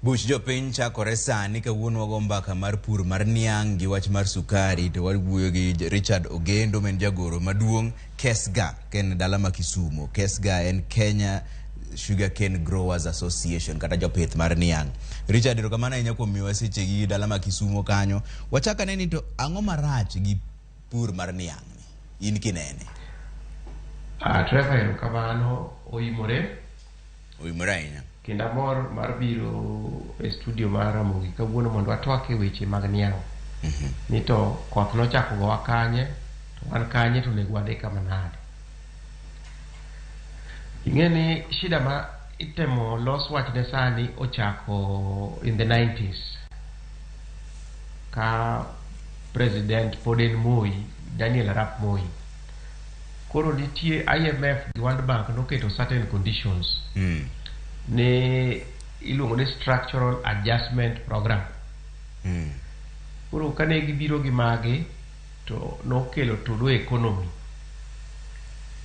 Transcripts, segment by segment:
Buch jopiny chakore sani. Kawuono wago mbaka mar pur mar niang' gi wach mar sukari, to wawuoyo gi Richard Ogendo ma en jagoro maduong' KESGA ka en dala ma Kisumo. KESGA en Kenya Sugarcane Growers Association kata jopith mar niang'. Richard, erokamano ahinya kuom miyowa sechegi dala ma Kisumo kanyo. Wachak ane ni to ang'o marach gi pur mar niang' ni in kinene? Trevor, erokamano. Oimore. Oimore ahinya. Kendo amor mar biro e studio mar Ramogi kawuono mondo watwak e weche mag niang'. Ni to koth nochako gowa kanye, to wan kanye, to onego wadhi kama nade. Ing'e ni shida ma itemo los wachne sani ochako in the 90s ka president pod en Moi, Daniel Arap Moi. Koro nitie IMF gi World Bank noketo certain conditions ne iluongo ni structural adjustment program. Koro kane gibiro gi magi to nokelo tudo economy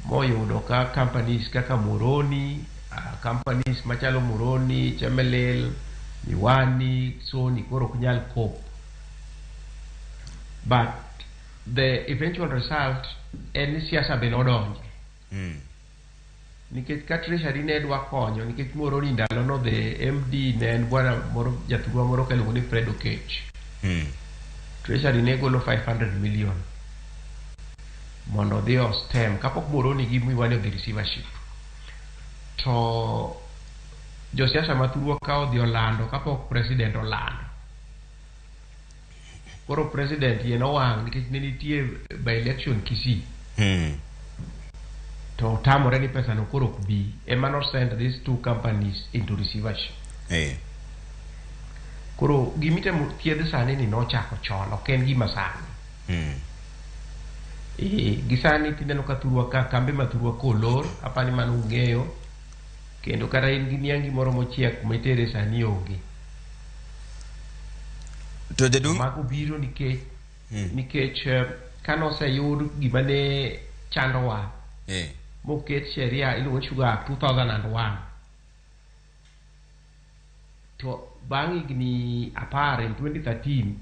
moyudo ka companies kaka Muhoroni, companies machalo Muhoroni, Chemelil, Miwani, Sony koro ok nyal cope. But the eventual result en ni siasa be nodonje. Nikech ka Treasury ne dwa konyo, nikech Muhoroni ndalono the MD ne en bwana moro, jathurwa moro kaluongo ni Fred Okech. Treasury ne golo 500 million mondo odhi o stem kapok Muhoroni gi Miwani odhi receivership. To josiasa ma thurwa ka odhi olando kapok president olando. Koro president iye nowang' nikech ne nitie by election Kisii. To otamore ni pesa no koro ok bi. Ema no send these two companies into receivership. Koro gimitemo thiedh sani ni nochako chon, ok en gima sani. E, gi sani tineno ka thurwa ka kambe ma thurwa kolor, apani mano ung'eyo. Kendo kata in gi niangi moro mochiek mitere sani onge. To jaduong' Mago biro nikech nikech kanoseyud gima ne chandowa moket sheria iluongo ni Sugar Act 2001, to bang' higni 10 in 2013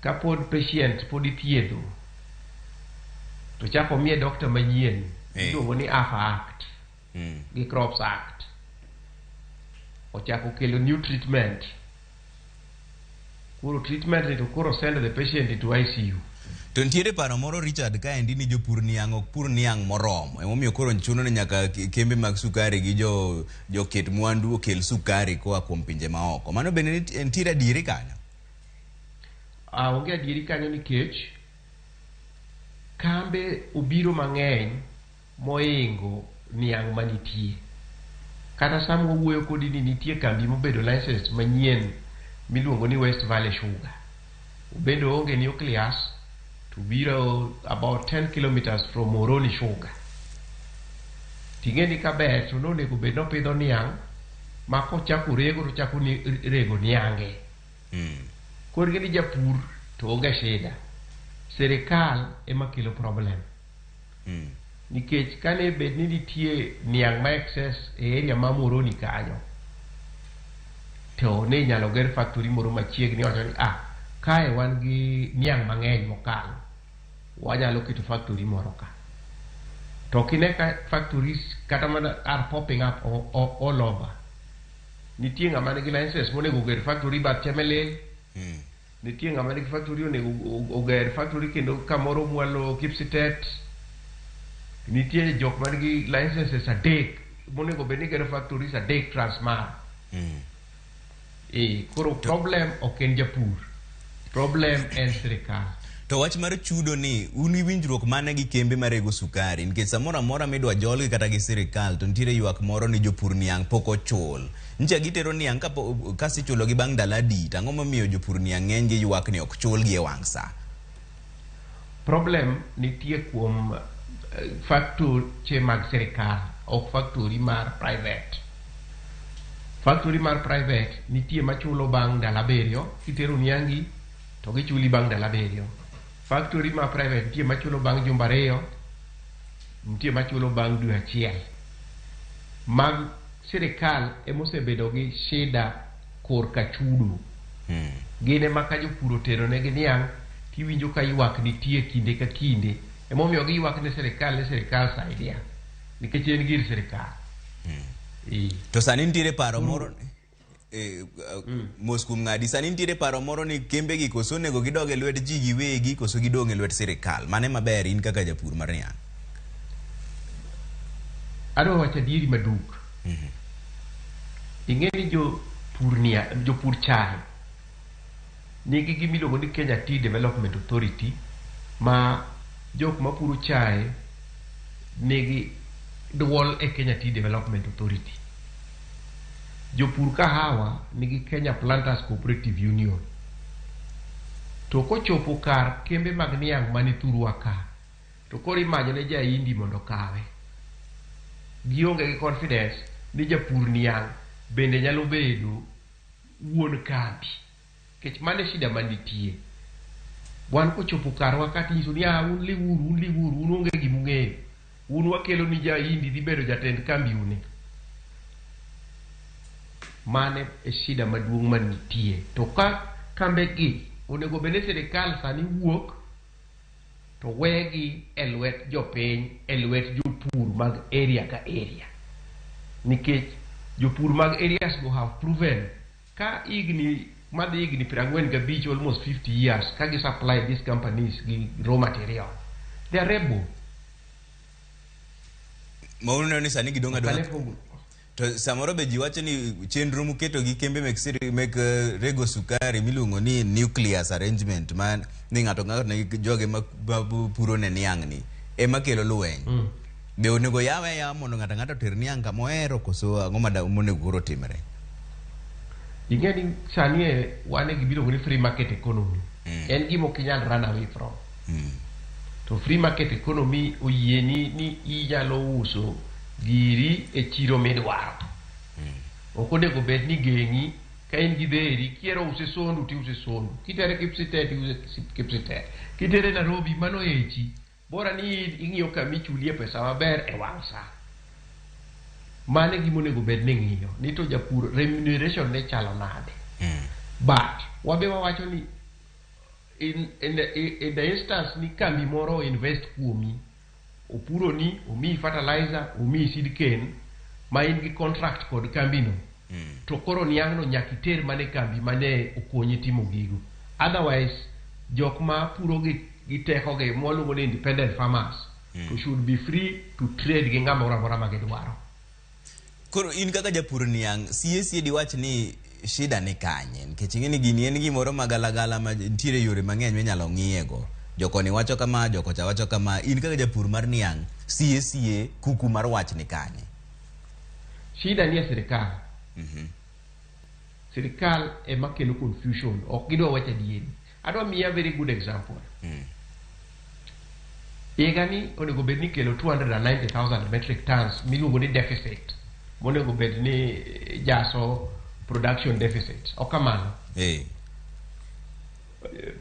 kapod patient pod ithiedho to chako miye doctor manyien iluongo ni AFA Act gi Crops Act ochako kelo new treatment. Koro treatment ni to koro send the patient into ICU. To nitiere paro moro, Richard, kaendi ni jopur niang' ok pur niang' moromo, emomiyo koro chuno ni nyaka kembe mag sukari gi jo joket mwandu okel sukari koa kuom pinje maoko. Mano bende nitiere adieri kanyo? Onge adieri kanyo nikech kambe obiro mang'eny moingo niang' manitie. Kata sama wawuoyo kodi ni nitie kambi mobedo license manyien miluongo ni West Valley Sugar. Obende oonge nucleus to biro about 10 kilometers from Muhoroni Sugar. Ting'e ni kaber to nonego bed nopidho niang' ma kochako rego to chako ni rego niange. Koro ing'e ni japur to onge shida. Sirikal ema kelo problem. Nikech kane bed ni nitie niang' ma excess e area ma Muhoroni kanyo, to ne inyalo ger factory moro machiegni wacho ni ah, kae wan gi niang' mang'eny mokalo, wanyalo keto factory moro ka. To kine ka factories kata mana are popping up all over. Nitie ng'ama nigi license monego oger factory bath Chemelil. Nitie ng'ama nigi factory onego oger factory kendo kamoro mwalo Kipsitet. Nitie jok manigi licenses adek monego bed ni gero factories adek Transmara. E, koro problem ok en japur. Problem en sirikal. To wach mar chudo ni, un gi winjruok mane gi kembe marego sukari? Nikech samoro amora midwa jolgi kata gi sirikal to nitiere ywak moro ni jopur niang' pok ochul. Nyicha gitero niang' kasichulogi bang' ndalo adi, to ang'o momiyo jopur niang' ng'eny gi ywak ni ok chulgi e wang' sa? Problem nitie kuom factory mag sirikal, ok factory mar private. Factory mar private nitie machulo bang' ndalo 7, kitero niangi to gichuli bang' ndalo 7. Factory mar private nitie machulo bang' jumbe 2, nitie machulo bang' dwe 1. Mag sirikal emosebedo gi shida. korka chudo. Gin ema ka jopur otero negi niang' tiwinjo ka ywak nitie kinde ka kinde. Emomiyo giywak ne sirikal ni sirikal saidia nikech en gir sirikal. To sani nitiere paro moro mos kuom ng'adi sani nitiere paro moro ni kembe gi koso onego gidog e lwet ji giwegi koso gidong' e lwet sirikal. Mane maber in kaka japur mar niang'? Adwa wacho adieri maduk. Ing'e ni jopur nia, jopur chae nigi gima iluongo ni Kenya Tea Development Authority ma jok mapuro chae nigi duol e Kenya Tea Development Authority. Jopur kahawa nigi Kenya Planters Cooperative Union. To kochopo kar kembe mag niang' mani thurwa ka, to koro imanyo ne ja-Hindi mondo okawe. Gionge gi confidence ni japur niang' bende nyalo bedo wuon kambi. Nikech mano e shida manitie. Wan kochopo karwa ka tinyiso ni ah, un liwuru, un liwuru, un onge gima ung'eyo. Un wakelo ni ja-Hindi dhi bedo jatend kambi uni. Mano e shida maduong' manitie. To ka kambe gi onego bed ni sirikal sani wuok to wegi e lwet jopiny, e lwet jopur mag area ka area. Nikech jopur mag areas go have proven ka higni madhi higni 45, almost 50 years, ka gi supply these companies gi raw material. They are able. Ma uneno ni sani gidong' adong'a. To samoro be ji wacho ni chenro muketo gi kembe mek, mek rego sukari miluongo ni nucleus arrangement ma ni ng'ato ng'ato nigi joge ma puro ne niang' ni ema kelo lweny. Be onego yawe ayawa mondo ng'ato ang'ato oter niang' kama ohero koso ang'o monego koro timre? Ing'e ni sani e wan e gima iluongo ni free market economy. En gima ok inyal run away from. To free market economy oyieni ni inyalo uso giri e chiro midwaro. Ok onego bed ni geng'i ka in gi dheri kiero use Sondu tiuse Sondu. Kitere Kipsitet tiuse Kipsitet. Kitere Nairobi mano echi. Bora ni ing'iyo kama ichulie pesa maber e wang' sa. Mano e gima onego bed ni ing'iyo. Ni to japur remuneration ne chalo nade. But wabe wawacho ni in the instance ni kambi moro invest kuomi, opuroni, omiyi fertilizer, omiyi seed cane, ma in gi contract kod kambino. To koro niang'no nyaka iter mana e kambi mane okonyi timo gigo. Otherwise, jok ma puro gi tekogi mwaluongo ni independent farmers to should be free to trade gi ng'ama moro amora ma gidwaro. Koro in kaka japur niang' sie sie diwach ni shida ni kanye? Nikech ing'e ni gini en gimoro magalagala ma nitiere yore mang'eny minyalo ng'iye go. Jokoni wacho kama, jokocha wacho kama. In kaka japur mar niang' sie sie kuku mar wach ni kanye? Shida ni e sirikal. Sirikal ema kelo confusion. Ok gidwa wacho adieri. Adwa miyi a very good example. Higa ni onego bed ni kelo 290,000 metric tons miluongo ni deficit. Monego bed ni jaso production deficit. Ok kamano.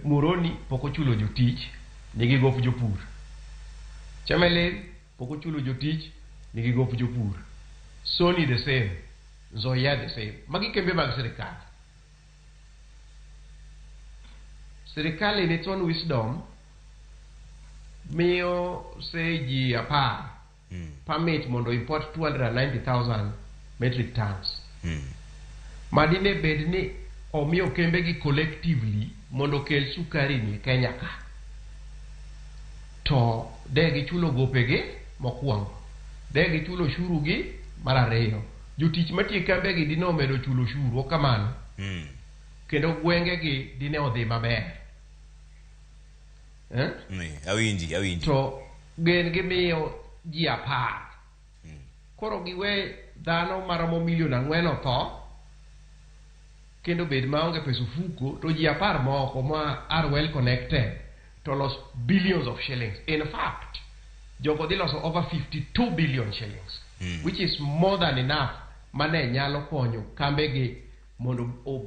Muhoroni pok ochulo jotich, nigi gop jopur. Chemelil pok ochulo jotich, nigi gop jopur. Sony the same, Nzoia the same. Magi kembe mag sirikal. Sirikal in its own wisdom miyo say ji 10 permit mondo import 290,000 metric tons. Madine bed ni omiyo kembe gi collectively mondo okel sukari ni e Kenya ka. To de gichulo gopegi mokwongo. De gichulo ushuru gi mar ariyo. Jotich matiyo e kambe gi dine omedo chulo ushuru, ok kamano. Kendo gwenge gi dine odhi maber. Eh? Awinji, awinji. To gin gimiyo ji 10. Koro giwe dhano maromo milion 4 otho, kendo bed maonge pesa ofuko, to ji 10 moko ma are well connected to los billions of shillings. In fact, jogo dhi loso over 52 billion shillings, which is more than enough mane nyalo konyo kambegi mondo o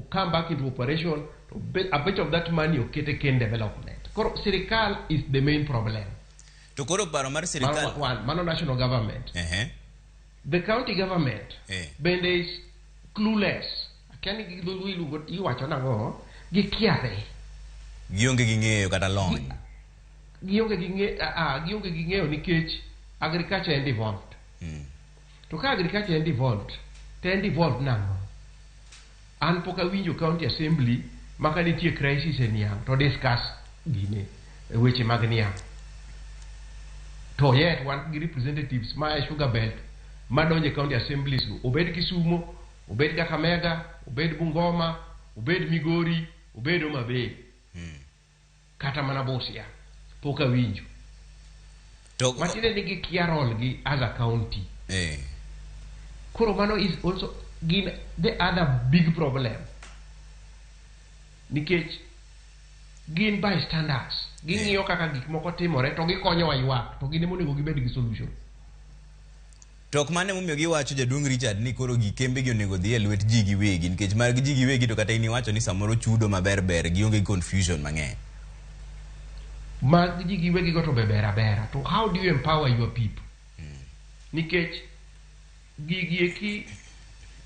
come back into operation, to a bit of that money okete cane development. Koro sirikal is the main problem. To koro paro mar sirikal... Mano, one, mano national government. The county government bende is clueless. Akia ni gi dholuo iluongo iwacho nang'o, gikiare. Gionge gi ng'eyo kata lony. Gionge gi ng'e, gionge gi ng'eyo nikech agriculture en devolved. To ka agriculture en devolved, to en devolved nang'o? An pok awinjo county assembly ma ka nitie crisis e niang' to discuss gine weche mag niang'. To yet wan gi representatives ma e sugar belt madonjo e county assemblies go, obed Kisumo, obed Kakamega, obed Bungoma, obed Migori, obed Homa Bay, kata mana Busia, pok awinjo. To Matiende ni gikia role gi as a county. Koro mano is also gin the other big problem. Nikech gin bystanders, ging'iyo kaka gik moko timore to gikonyowa ywak, to gin ema onego gibed gi solution. To ok mano emomiyo giwacho, jaduong' Richard, ni koro gi kembe gi onego dhi e lwet ji giwegi, nikech mag ji giwegi to kata in iwacho ni samoro chudo maber ber, gionge gi confusion mang'eny. Mag ji giwegi go to be ber abera, to how do you empower your people? Nikech gigi eki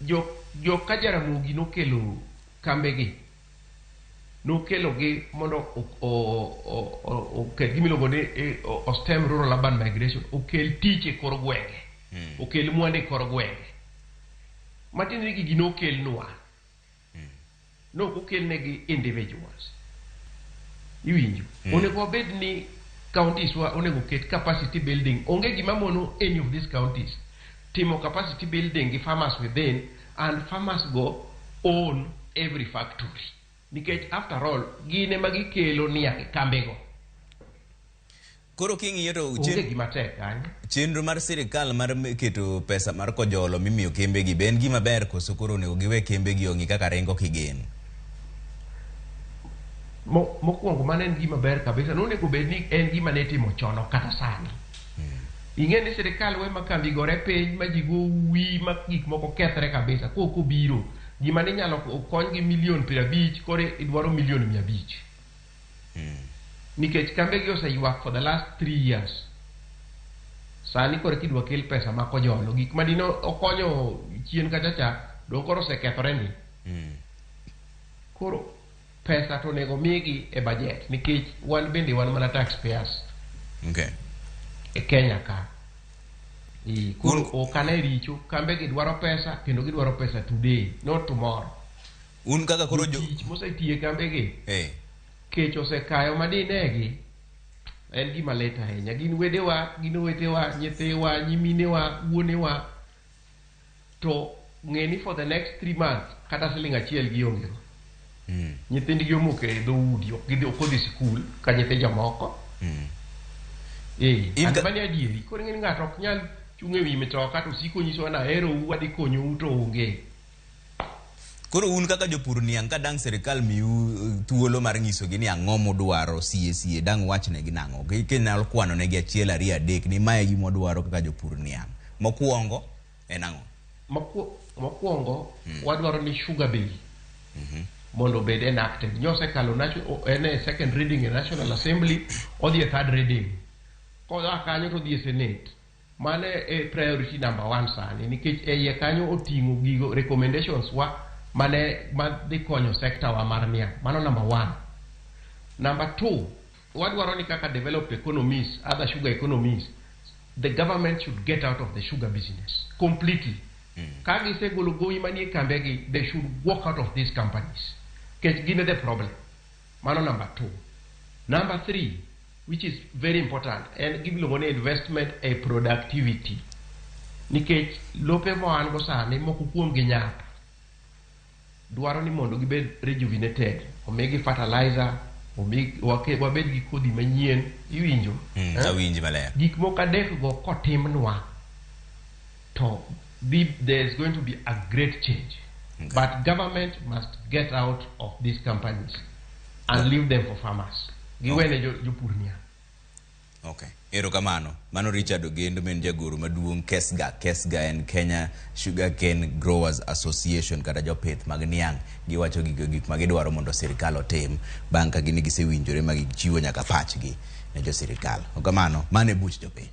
jo ka Jaramogi nokelo kambegi, nokelogi mondo oket gima iluongo ni o stem rural urban migration, okel tich e kor gwenge, okel mwandu e kor gwenge. Matiende ni gigi nokelnwa, nok okelnegi individuals. Iwinjo? Onego wabed ni counties wa onego ket capacity building. Onge gima mono any of these counties timo capacity building gi farmers within, and farmers go own every factory. Nikech after all, gin ema gikelo niang' e kambego. Koro king'iyo to Onge gima tek kanyo. Chenro mar sirikal mar keto pesa mar kojolo mimiyo kembegi be en gima ber, koso koro onego giwe kembegi ong'i kaka ringo kigen? Mokwongo mano en gima ber kabisa. Nonego bed ni en gima ne itimo chon, ok kata sani. Ing'e ni sirikal we ma kambi gore piny ma ji go wi ma gik moko kethre kabisa. Kok obiro, gima ne inyalo kony gi milion 50 koro idwaro milion 500. Nikech kambegi oseywak for the last 3 years. Sani koro kidwa kel pesa ma kojolo, gik ma dine okonyo chien kacha cha, dong koro osekethore ndi. Koro pesa to onego migi e budget, nikech wan bende wan mana taxpayers e Kenya ka. Koro ok ane richo, kambegi dwaro pesa kendo gidwaro pesa today, not tomorrow. Un kaka koro jo Jotich mosetiyo e kambegi, kech osekayo madinegi, en gima lit ahinya. Gin wedewa, gin owetewa, nyithiwa, nyiminewa, wuonewa. To ng'e ni for the next 3 months kata siling achiel gionge go. Nyithindgi omoko e dhoudi, ok gidhi, ok odhi sikul ka nyithi jomoko. In And mano adieri. Koro ing'e ni ng'ato ok nyal chung' e wi mitoka to osiko nyisowa ni aherou, adhi konyou to onge. Koro un kaka jopur niang' ka dang' sirikal miu thuolo mar nyisogi ni ang'o mudwaro sie sie, dang' wachnegi nang'o? Kinyalo kwano negi 1 2 3 ni mae e gima wadwaro kaka jopur niang'. Mokwongo en ang'o? Mokwongo wadwaro ni sugar bill mondo obed enacted. Nyosekalo en e second reading e National Assembly, odhi e third reading. Koa kanyo to odhi e Senate. Mano e priority number 1 sani, nikech e iye kanyo oting'o gigo recommendations wa mane madhi konyo sector wa mar niang'. Mano number 1. Number 2, wadwaro ni kaka developed economies, other sugar economies, the government should get out of the sugar business completely. Ka gisegolo gowi manie kambegi, they should walk out of these companies. Nikech gin e the problem. Mano number 2. Number 3, which is very important, en gimiluongo ni investment e productivity. Nikech lope ma wan go sani, moko kuomgi nyap. Dwaro ni mondo gibed rejuvenated, omigi fertilizer, wabed gi kodhi manyien, iwinjo? Awinji maler. Gik moko adek go kotimnwa, to there is going to be a great change. But government must get out of these companies and leave them for farmers. Giwene jopur niang'. Okay. Erokamano. Mano Richard Ogendo, ma en jagoro maduong' KESGA. KESGA en Kenya Sugarcane Growers Association, kata jopith mag niang'. Giwacho gik ma gidwaro mondo sirikal otim bang' ka gin gisewinjore ma gichiwo nyaka pachgi ne jo sirikal. Okamano, mano e buch jopiny.